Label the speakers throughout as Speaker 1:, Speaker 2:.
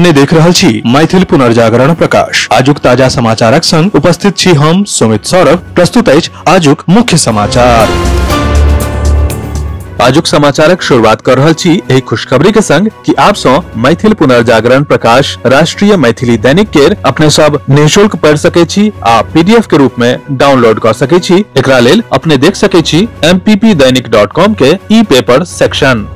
Speaker 1: अपने देख रहल छी मैथिल पुनर्जागरण प्रकाश। आजुक ताजा समाचारक संग उपस्थित छी हम सुमित सौरभ। प्रस्तुत अछि आजुक मुख्य समाचार। आजुक समाचारक शुरुआत कर रहल छी एहि खुशखबरी के संग कि आप सौ मैथिल पुनर्जागरण प्रकाश राष्ट्रीय मैथिली दैनिक केर अपने सब निःशुल्क पढ़ सके छी आ पीडीएफ के रूप में डाउनलोड कर सके छी। एकरा लेल अपने देख सके छी mppdainik.com के ई पेपर सेक्शन।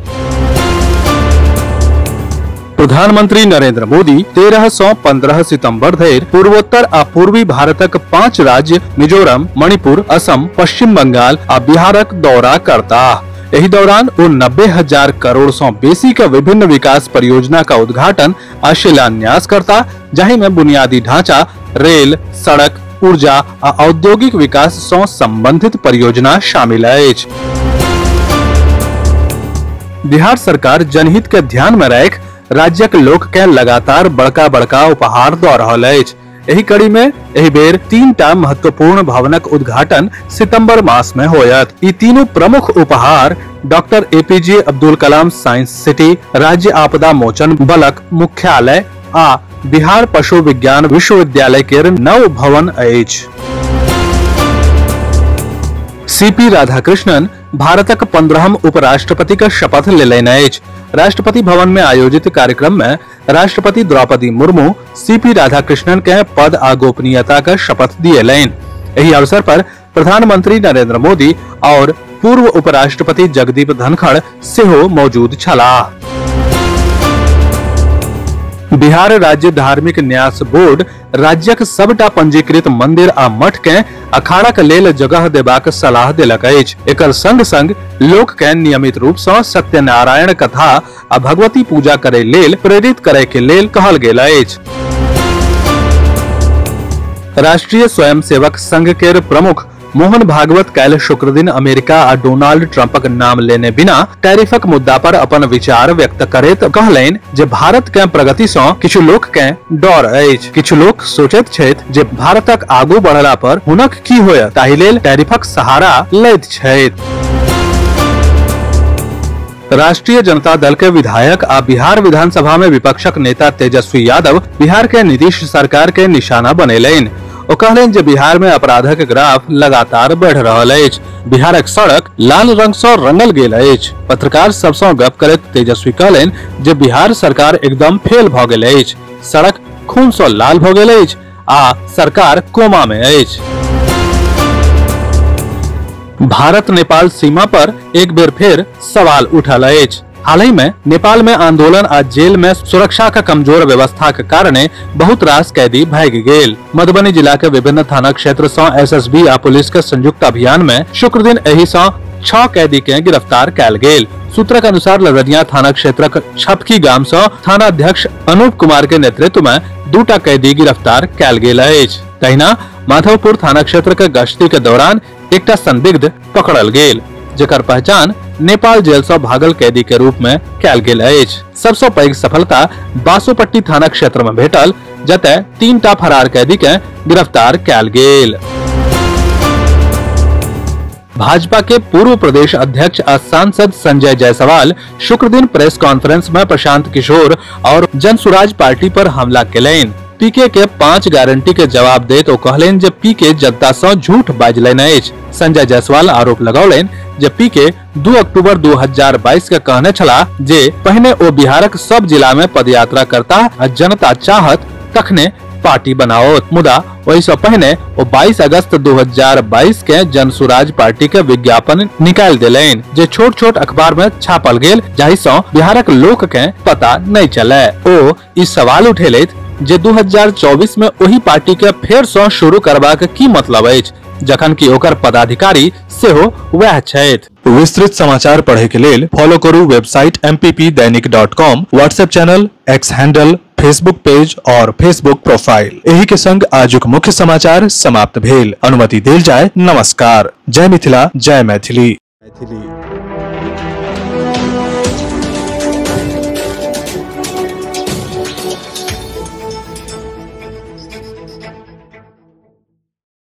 Speaker 2: प्रधानमंत्री नरेंद्र मोदी 13 से 15 सितंबर धरि पूर्वोत्तर आ पूर्वी भारतक 5 राज्य मिजोरम, मणिपुर, असम, पश्चिम बंगाल आ बिहारक दौरा करताह। एहि दौरान ओ 90,000 करोड़ से बेसी के विभिन्न विकास परियोजना का उद्घाटन आ शिलान्यास करता, जाहि में बुनियादी ढांचा, रेल, सड़क, ऊर्जा आ औद्योगिक विकास से संबंधित परियोजना शामिल अछि। बिहार सरकार जनहित के ध्यान में राखि राज्यक लोक के लगातार बड़का बड़का उपहार दऽ रहल अछि। एहि कड़ी में एहि बेर 3टा महत्वपूर्ण भवनक उद्घाटन सितंबर मास में होयत। ई तीनों प्रमुख उपहार doctor APJ Abdul Kalam science city, राज्य आपदा मोचन बलक मुख्यालय आ बिहार पशु विज्ञान विश्वविद्यालय के नव भवन अछि। सीपी राधाकृष्णन भारतक 15वां उपराष्ट्रपति का शपथ लेलनि अछि। राष्ट्रपति भवन में आयोजित कार्यक्रम में राष्ट्रपति द्रौपदी मुर्मू सीपी राधाकृष्णन के पद आ गोपनीयता का शपथ दिएलनि। एहि अवसर पर प्रधानमंत्री नरेंद्र मोदी और पूर्व उपराष्ट्रपति जगदीप धनखड़ सेहो मौजूद छलाह। बिहार राज्य धार्मिक न्यास बोर्ड राज्यक सबटा पंजीकृत मंदिर आ मठ के अखाड़ा के लेल जगह देबाक सलाह देलक अछि। एकर संग संग लोक के नियमित रूप से सत्यनारायण कथा आ भगवती पूजा करे लेल प्रेरित करे के लेल कहल गेल अछि। राष्ट्रीय स्वयंसेवक संघ के प्रमुख मोहन भागवत काल्हि शुक्र दिन अमेरिका आ डोनाल्ड ट्रंपक नाम लेने बिना टैरिफक मुद्दा पर अपन विचार व्यक्त करैत कहलनि जे भारत के प्रगति सँ किछु लोक के डर अछि। किछु लोक सोचैत छथि जे भारतक आगू बढ़ला पर हुनक की होयत, ताहि लेल टैरिफक सहारा लैत छथि। राष्ट्रीय जनता दल के विधायक आ बिहार विधानसभा में विपक्षक नेता तेजस्वी यादव बिहार के नीतीश सरकार के निशाना बनेलनि। ओ कहलनि जे बिहार में अपराधक ग्राफ लगातार बढ़ रहल अछि। बिहारक सड़क लाल रंग से रंगल गेल अछि। पत्रकार सबसँ गप करैत तेजस्वी कहलनि जे बिहार सरकार एकदम फेल भ गेल अछि। सड़क खून से लाल भ गेल अछि आ सरकार कोमा में अछि। भारत नेपाल सीमा पर एक बेर फेर सवाल उठल अछि। हाल ही में नेपाल में आंदोलन आ जेल में सुरक्षा का कमजोर व्यवस्था के कारणे बहुत रास कैदी भागि गेल। मधुबनी जिला के विभिन्न थाना क्षेत्र से एसएसबी आ पुलिस के संयुक्त अभियान में शुक्र दिन एहि से 6 कैदी के गिरफ्तार कैल गेल। सूत्र के अनुसार लदनिया थाना क्षेत्रक छपकी गाम से थानाध्यक्ष अनूप कुमार के नेतृत्व में 2 कैदी गिरफ्तार कैल गेल अछि। तहिना माधवपुर थाना क्षेत्र के गश्ती के दौरान एकटा संदिग्ध पकड़ल गेल, जेकर पहचान नेपाल जेल से भागल कैदी के रूप में कैल गेल अछि। सबसे पैघ सफलता बासोपट्टी थाना क्षेत्र में भेटल, जतय 3टा फरार कैदी के गिरफ्तार कैल गेल। भाजपा के पूर्व प्रदेश अध्यक्ष आ सांसद संजय जायसवाल शुक्र दिन प्रेस कॉन्फ्रेंस में प्रशांत किशोर और जनसुराज पार्टी पर हमला केलनि। पीके के 5 गारंटी के जवाब देत ओ कहलनि जे पीके जनता सँ झूठ बाजलनि अछि। संजय जायसवाल आरोप लगौलनि जे पीके 2 अक्टूबर 2022 के कहने छलाह जे पहिने ओ बिहारक सब जिला में पदयात्रा करता आ जनता चाहत तखने पार्टी बनाओत, मुदा ओहि सँ पहिने ओ 22 अगस्त 2022 के जनसुराज पार्टी के विज्ञापन निकालि देलनि, जे छोट छोट अखबार में छापल गेल, जाहि सँ बिहारक लोक के पता नहीं चले। ओ ई सवाल उठेलथि जे 2024 में ओहि पार्टी के फेर सँ शुरू करबाक की मतलब अछि, जखन कि ओकर पदाधिकारी सेहो वएह छथि।
Speaker 1: विस्तृत समाचार पढ़े के लेल फॉलो करू website mppdainik.com, WhatsApp channel, X handle, Facebook page और फेसबुक प्रोफाइल। एही के संग आजुक मुख्य समाचार समाप्त भेल। अनुमति देल जाय। नमस्कार। जय मिथिला, जय मैथिली।